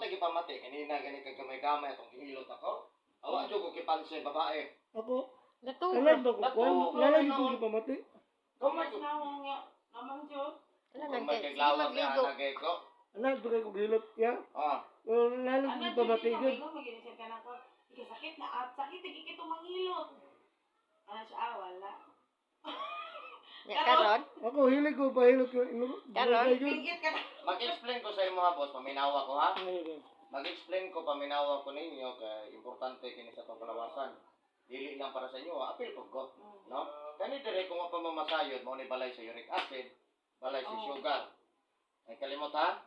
Lagi pamati kanina gani kag gamay-gamay atong gihilot ako. Awa jud ko kipansin babae. Ako, Natuog. alam ba ko kuan? Natuog. Lalagi ko gipamati. Gamay ko. Na mo nga naman jud. Wala nang Gamay kay. kay Sige lawas ni magligo. ana kay ko. Anak, dugay ko gilot ya. Ah, Pero lalagi ko Ana jud gipamati ni gyud. mo magini siya kanang ko. Ika sakit na at sakit lagi kito mangilot. Ana siya ah, wala. Nya karon. Ako hilig ko pahilot ko. Karon? Dugay gyud. Pinggit ka na. Mag-explain ko sa imo ha, boss, paminawa ko ha. Ay, Mag-explain ko paminawa ko ninyo kay importante kini sa atong kalawasan. Dili lang para sa inyo, ha? Apil pud ko, no? Kani dire kung wa pa mamasayod mao ni balay sa uric acid, balay sa Oh. sugar. Ay kalimot ha?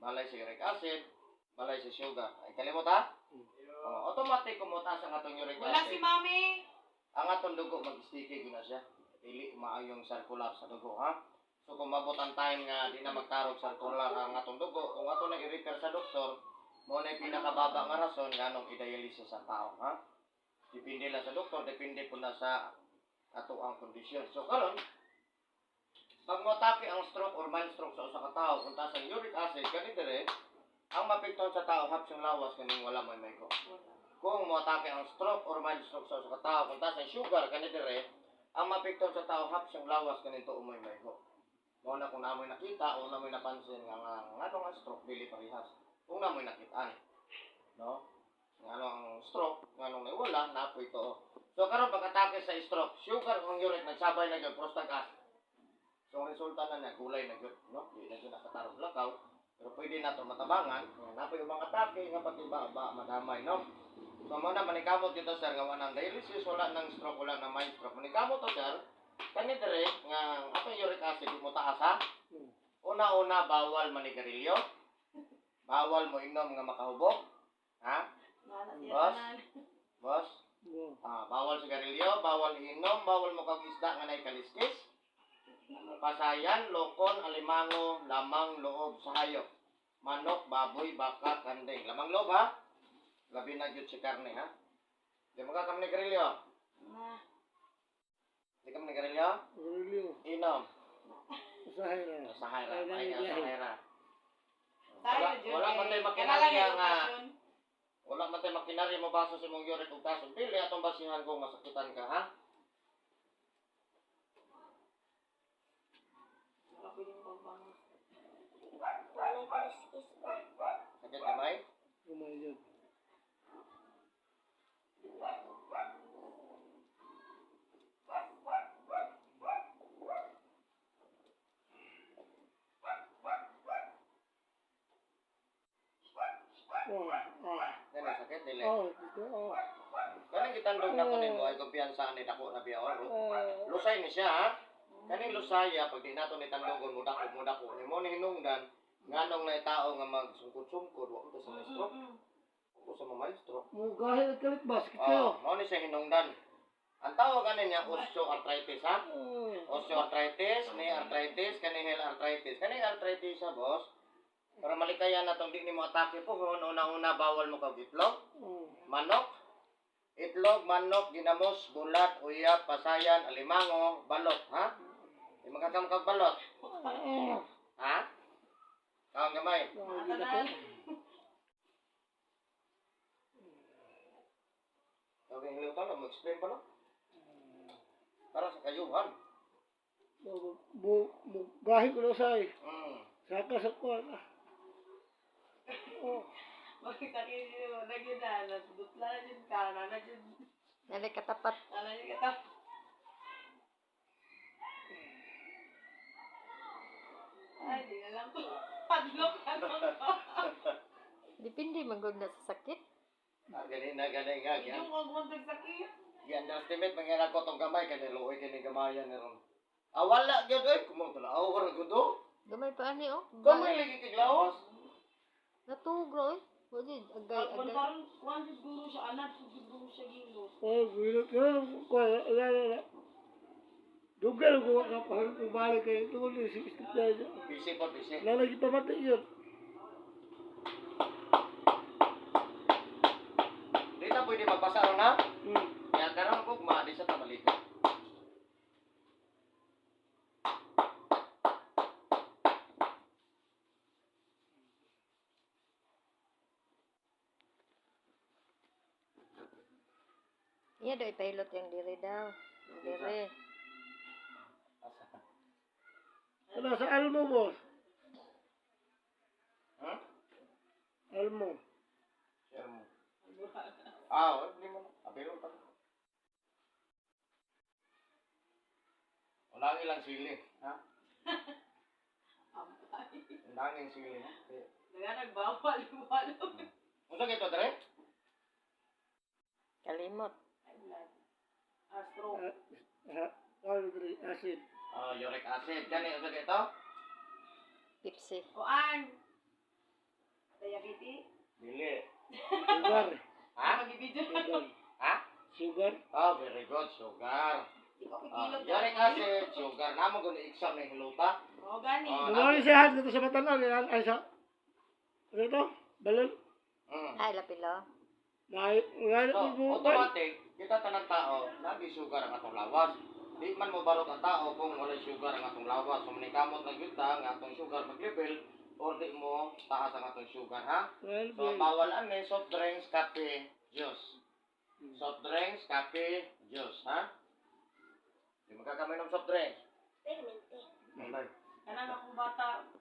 Balay sa uric acid, balay sa sugar. Ay kalimot ha? Oh, automatic kung motaas ang atong uric Wala si acid. mami. Ang atong dugo mag-sticky gyud na siya. Dili maayong circular sa dugo ha. So kung mabot ang time nga di na magtarog circular ang atong dugo, kung ato na i-refer sa doktor, mao na pinakababa nga rason nganong i-dialysis ang tao ha. Depende lang sa doktor, depende po na sa ato ang kondisyon. So karon, pag moatake ang stroke or mild stroke sa usa ka tawo, kung taas ang uric acid kani dire, ang mapikton sa tao haps ang lawas kaning wala may maygo. Kung moatake ang stroke or mild stroke sa usa ka tawo, kung taas ang sugar kani dire, ang mapikton sa tao haps ang lawas kaning tuo mo'y maygo. Mao na kung namoy nakita o namoy napansin nga nga ngano nga stroke dili parehas. Kung namoy nakitaan, no? Ngano ang stroke, nganong nawala, napoy to. So karon pag atake sa stroke, sugar kung uric nagsabay na gyud prostag. So ang resulta na niya gulay na gyud, no? Di na gyud nakatarong lakaw. Pero pwede na to matabangan, nga napoy ubang atake nga pati ba ba madamay, no? So mo na manikamot dito sir nga wala nang dialysis, wala nang stroke, wala nang mild stroke. Manikamot to sir, kani dire nga atong uric acid di mo taas ha. Una-una bawal manigarilyo. Bawal mo inom nga makahubog. Ha? Nana siya Boss? tanan. Boss? Wow. Ah, bawal sigarilyo, bawal inom, bawal mo kag isda nga nay kaliskis. Pasayan, lokon, alimango, lamang loob sa hayop. Manok, baboy, baka, kanding. Lamang loob ha? Labi na gyud si karne ha. Di mo ka kami nigarilyo. Na. Di kami nigarilyo? Aurelio, Inom. usahay na. Sahara, Ay, ay nga biyahe. sahara. Tayo Wala, jud. wala man tayo eh. makinarya Kanang nga edukasyon. wala man tayo makinarya mo baso sa imong uric ug taas. Pili atong basihan kung masakitan ka ha. Wala pwedeng pagbangos. Walay kaliskis ba? Sakit gamay? Gamay gyud. Oh, ah. Gani sakit dili. Oh, dito, oh. Kaning gitandog na ko nimo ay kumpiyansa ni dako na biya oh. Ah. Lusay ni siya ha. Kaning lusaya pag di nato ni tandogon mo dako nimo ni hinungdan nganong na tao nga magsungkod-sungkod wa ko sa stroke, wa ko sa mild stroke. Mugahi at kalit basket kayo. Oh, mao ni siya hinungdan. Ang tawag ani niya osteoarthritis ha. Ah. Osteoarthritis, knee arthritis, kani heel arthritis. Kani arthritis siya, boss. Para malikayan na tong di nimo atake pohon, una-una bawal mo kag itlog, Oh. manok, itlog, manok, ginamos, bulat, uyap, pasayan, alimango, balot, ha? Di makakam kag balot, Ah. ha? Kaon gamay. Ah, gid ako. Okay, hiliw ka mo explain pa no? Para sa kayuhan. Bu bu mugahi ko na usahay. Saka sa kuan. Ah. Oh. Bakit sakit yun? Lagi na, nasudutla na jud ka, na jud, Nalay katapat. na jud ka. Ay, di na lang ko. Padlock na lang ko. Depende man gud na sa sakit. Ah, gani na gani nga Yung gian. kag sakit. Gi-underestimate man ko tong gamay kani luoy kini gamayan ni ron. Ah, wala gyud oy, kumang tanaw ra gyud oh. Gamay pa ani oh. Gamay lagi kay laos. Natuog ra oy. Wa jud agay Pag agay. bantaron, kuwan jud guro siya, anak jud guro siya gilot. Oh, gilot ko. Kuan, ala ala. ala. Dugay ko ka pa ubalik kay tungod ni si na. Busy po, busy. Lalagi pamati yun. Di na pwede magbasa ron ha? Hmm. Kaya karon gugma, di sa tamalik. Iya daw ipahilot yung diri daw. Diri. Asa? Ano sa almo, boss? Hmm? Almo. Share mo. Ah, oh, hindi mo na. Apilo pa. Wala ilang sili, ha? Ampay. Wala ang sili, ha? Daga nagbawal walo. Unsa kay to, Dre? Kalimot. Ay, blood. Ah, stroke. Ah, ah, ano, acid. Oh, uric acid. Gani, unsa kay to? Pipsi. Kuan. Diabetes. Dili. Sugar. Ha? Mag-video. Sugar. Ha? Sugar. Oh, very good. Sugar. Di ko Ah, kikilot. uric acid, sugar. Namo gud exam ng hiluta. Oh, gani. Oh. Lumali siya dito sa Batalan. Ay, sa... Ano ito? Balon? Ay, lapilo. May... Nga So, automatic, kita tanang tao, lagi sugar ang atong lawas. Di man mo barot ang tao kung walay sugar ang atong lawas. So, manikamot lang yun ta, nga atong sugar mag-level, or di mo taas ang atong sugar, ha? So, bawal ani, soft drinks, kape, juice. Soft drinks, kape, juice, ha? Di magkakamay ng soft drinks. Permente. Malay. Kanang akong bata,